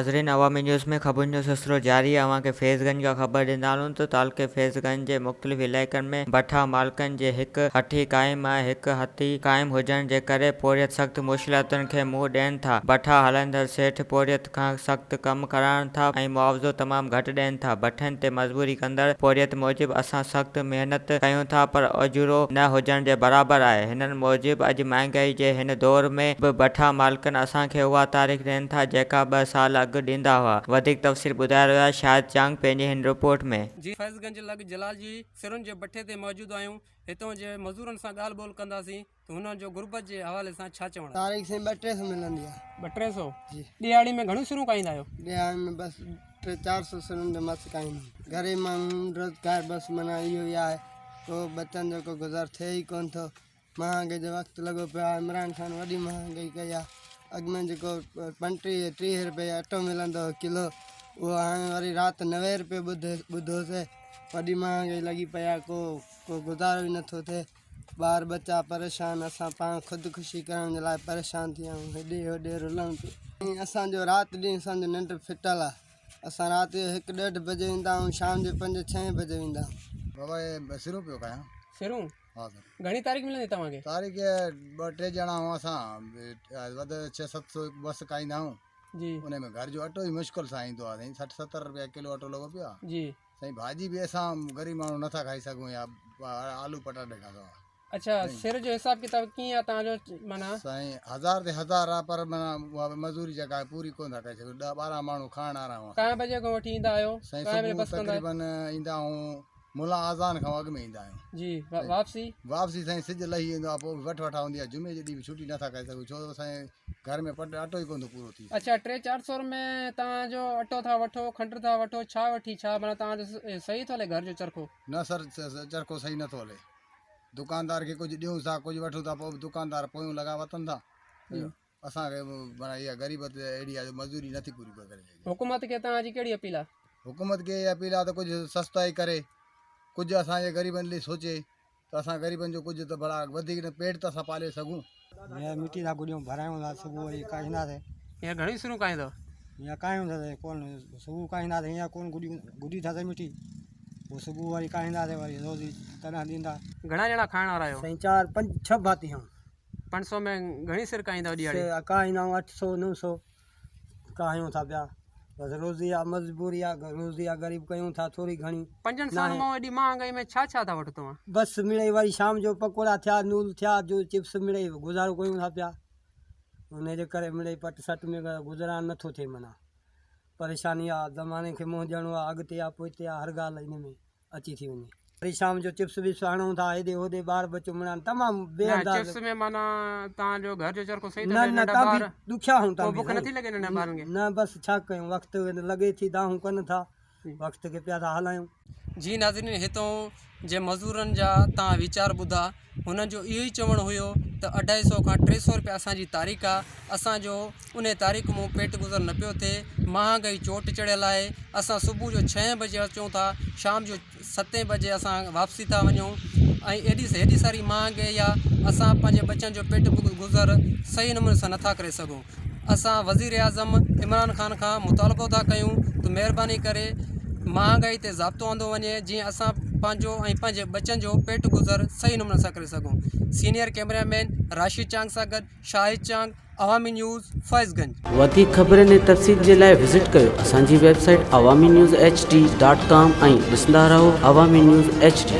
ناظرين عوامي نيوز ۾ خبرن جو سلسلو جاري آهي اوهان کي فيض گنج کان خبر ڏيندا هلون ته تعلقي فيض گنج جي مختلف علائقن ۾ بٺا مالڪن جي هڪ هٺي قائم آهي هڪ هٿي قائم هجڻ جي ڪري پورهيت سخت مشڪلاتن کي منهن ڏين ٿا بٺا هلائيندڙ سيٺ پورهيت کان سخت ڪم ڪرائڻ ٿا ۽ معاوضو تمام گهٽ ڏين ٿا. بٺين تي مزدوري ڪندڙ پورهيت موجب اسان سخت محنت ڪيون ٿا پر اجورو نه هجڻ جي برابر آهي. هنن موجب اڄ مهانگائي جي هن دور ۾ به بٺا مالڪن اسان کي اها تاريخ ڏين ٿا جيڪا ٻه سال اڳ ڏيندا هئا. وڌيڪ تفصيل ٻڌائي رهيو آهي شاهد چانگ پنهنجي هن رپورٽ ۾. جي فيض گنج لڳ جلال جي سرن جي بٺي تي موجود آهيون هتون جي مزورن سان ڳالهه ٻولهه ڪنداسين. ته هنن جو غربت جي حوالي سان ڇا چوڻ آهي؟ تاريخ سائين ٻه ٽي سو ملندي آهي. ٻه ٽي سو؟ جي. ڏهاڙي ۾ گهڻيون سرون کائيندا آهيو؟ ڏهاڙي ۾ بس ٽي چار سو سرون جو مس کائيندا آهيون. غريب ماڻهو روزگار بس معنيٰ اهو ئي آهي ڪو ٻچن جو ڪو گذر ٿئي ئي ڪونه ٿو. مهانگائي جو وقت لڳو پيو آهي عمران خان وڏي مهانگائي ڪئي آهي اڳ ۾ جيڪو پنٽيهه ٽيهه روپئي اٽو ملندو هو ڪلو اهو هاڻي وري رات نوي روپئي ٻڌوسي وڏي مهانگائي لڳي پئي آهي ڪو ڪو گذارو ئي نٿو ٿئي. ٻار ٻچا پريشان اسان پاڻ خودڪشي ڪرڻ جي لاء پريشان ٿي ويا آهيون هيڏي هوڏي رلڻ پيو اسان جو رات ڏينهن اسان جو ننڊ ڦٽل آهي اسان رات جو هڪ ڏيڍ بجي ويندا آهيون شام جو پنج ڇهين بجي ويندا آهيون. بابا هي سرون پيو کايان. سرون؟ ها سر. گهڻي تاريخ ملندي توهان کي؟ تاريخ ٻه ٽي ڄڻا آهيون اسان وڌ ڇهه ست سو هڪ بس کائيندا آهيون. جي. ان ۾ گهر جو اٽو ئي مشڪل سان ايندو آهي سائين سٺ ستر روپيا ڪلو اٽو لڳو پيو آهي. جي. سائين ڀاڄي به اسان غريب ماڻهو نٿا کائي سگهون يا آلو پٽاٽي کان سوا. اڇا سر جو حساب ڪتاب ڪيئن آ توهان جو معنيٰ. سائين هزار تي هزار آ پر معنيٰ اها به مزوري جيڪا آهي پوري ڪونه ٿا ڪري سگهون ڏهه ٻارهن ماڻهو کائڻ وارا آهيون اسان. ڪائين بجي کان وٺي ايندا آهيو سائين ڪائين بجي صبح بس ڪندا آهيو. تقريبن ايندا آهيون ملان اذان کان اڳ ۾ ايندا آهيون. جي واپسي. واپسي سائين سج لهي ويندو آ پوء به وٺ وٺا هوندي آ جمعي جي ڏينهن به ڇٽي نٿا ڪري سگهون ڇو ته سائين گهر ۾ پٽ اٽو ئي ڪونه ٿو پورو ٿي سگهي. اڇا ٽي چار سو ۾ توهان جو اٽو ٿا وٺو کنڊ ٿا وٺو ڇا وٺي ڇا معنيٰ توهان جو صحيح ٿو هلي گهر جو چرخو. نه سر چرخو صحيح نٿو هلي دڪاندار کي ڪجهه ڏيون ٿا ڪجهه وٺون ٿا پوء به دڪاندار پويون لڳا وتن ٿا اسان کي معنيٰ اها غريبت اهڙي آهي جو مزوري نٿي پوري ڪري سگهجي. حڪومت کي توهان جي ڪهڙي اپيل آهي؟ حڪومت کي اها اپيل آهي ته ڪجهه سستائي ڪري ڪجهه اسان جي غريبن لئي سوچي ته اسان غريبن جو ڪجهه ته ڀلا وڌيڪ نه پيٽ ته اسان پالي سگهون. هينئر مٽي ٿا گڏيون ڀرايون ٿا صبح وري ڪاهينداسين. هينئر گهڻيون سرون ڪاهيندؤ؟ هينئر ڪاهيون ٿا ڪون صبح ڪاهينداسين هينئر ڪون گڏيون گڏي ٿا سين مٽي پوء صبح وري ڪاهينداسين وري روزي تڏهن ڏيندا. گهڻا ڄڻا کائڻ وارا آهيو؟ سائين چار پنج ڇهه ڀاتي آهيون. پنج سو ۾ گهڻي سر ڪاهيندؤ ڏيهاڙي؟ سر ڪاهيندا آهيون اٺ سو نو سو ڪاهيون ٿا پيا بس روزي آ مجبوري آ روزي آ غريب ڪيون ٿا ٿوري گهڻي پنجن سون مان ايڏي مهانگائي ۾ ڇا ڇا ٿا وٺو توهان؟ بس مڙئي وري شام جو پڪوڙا ٿيا نول ٿيا جو چپس مڙئي گذارو ڪيون ٿا پيا ان جي ڪري مڙئي پٽ سٽ ۾ گذران نٿو ٿئي معنيٰ پريشاني آ زماني کي منهن ڏيڻو آ اڳتي آ پوئتي آ هر ڳالهه ان ۾ اچي ٿي وڃي. وري شام جو چپس وپس آڻون ٿا هيڏي هوڏي ٻار ٻچو مڙان تمام بي نه انداز. چپس ۾ معنيٰ توهان جو گهر جو چرخو صحيح ٿو نه هلي نه ننڍا تان ٻار به ڏکيا هون تان پوء به بک نٿي لڳي ننڍن ٻارن کي. نه بس ڇا ڪيون وقت لڳي ٿي دانهون ڪن ٿا وقت کي پيا ٿا هلايون. جي ناظرين هتون جي مزورن جا توهان ويچار ٻڌا هنن جو اهو ئي چوڻ هيو ته اڍائي سئو کان ٽي سئو رپيا اسان جي تاريخ آ اسان جو انهي تاريخ مون پيٽ گذر نه پيو ٿئي مهانگائي چوٽ چڙهيل آهي اسان صبح جو ڇهين بجي اچون ٿا شام جو ستين بجي اسان واپسي ٿا وڃون ۽ ايڏي هيڏي ساري مهانگائي آ اسان پنهنجي ٻچن جو پيٽ گذر صحيح نموني سان نٿا ڪري سگهون اسان وزير اعظم عمران خان کان مطالبو ٿا ڪيون ته مهرباني ڪري مهانگائي تي ضابطو آندو وڃي جيئن اسان پنهنجو ۽ پنهنجي ٻچن جو پيٽ گذر صحيح نموني سان ڪري سگهون senior camera man Rashid Chang سان گڏ شاهد چانگ عوامي نيوز فيض گنج. وڌيڪ خبرن ۽ تفصيل جي لاء وزٽ ڪيو اسان جي website Awami news H D dot com ۽ ڏسندا رهو عوامي نيوز ايڇ ڊي.